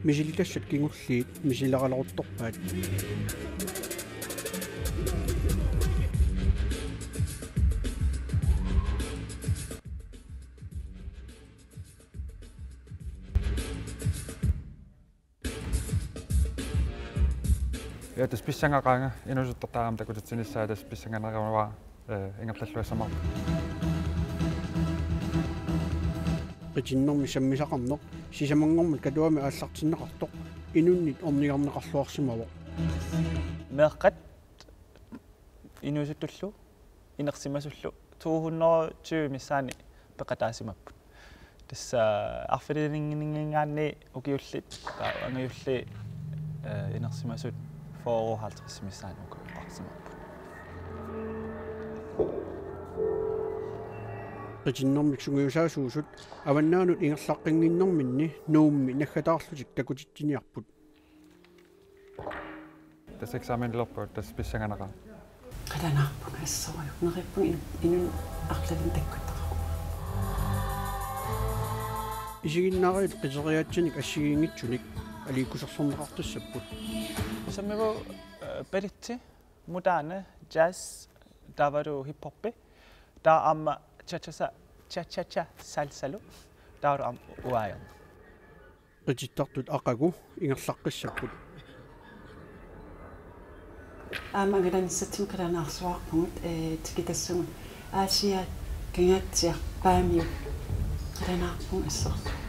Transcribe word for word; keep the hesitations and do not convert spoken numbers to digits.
Misilitassat kingulliit misileraleruttorpaat. Ja, tassa pissangaqaanga, inuusuttortaat aamma takutitsinissaat tassa pissanganeraluarpara, eh, ingerlalluassamaarput. Qitinnermik sammisaqarneq sisamanngormat katuami aallartinneqartoq inunnit ornigarneqarluarsimavoq. Meeqqat inuusuttullu inersimasullu to hundrede tyve missaani peqataasimapput. Tassa arfinilinginninngaanniit ukiullit, taava angajulliit, eh, inersimasut fyrre halvtreds missaani ukioqarsimapput. Qitinnermik sungiusaasuusut avannaanut ingerlaqqinnginnerminni Nuummi naggataarlutik takutitsiniarput. Tassa eksamenilorpoq, tassa pissanganaqaaq. Qalanaarpunga assorujussuaq. Neriuppunga inu-, inunnut arlalinnik takkuttaqaruma. Isiginnaariit qiteriaatsinik assigiinngitsunik aliikkusersorneqartassapput. Sammivu, eh, balletti, moderne, jazz, taavalu hiphoppi, taava aamma cha-cha-cha, cha-cha-cha salsalu, taavalu aamma uaajarneq. Qitittartut aqagu ingerlaqqissapput. Aamma angalanissatsinnut qalanaarsuarpugut, eh, tikitassagut Aasiaat kangaatsiaq Paamiut qalanaarpugut assorsuaq.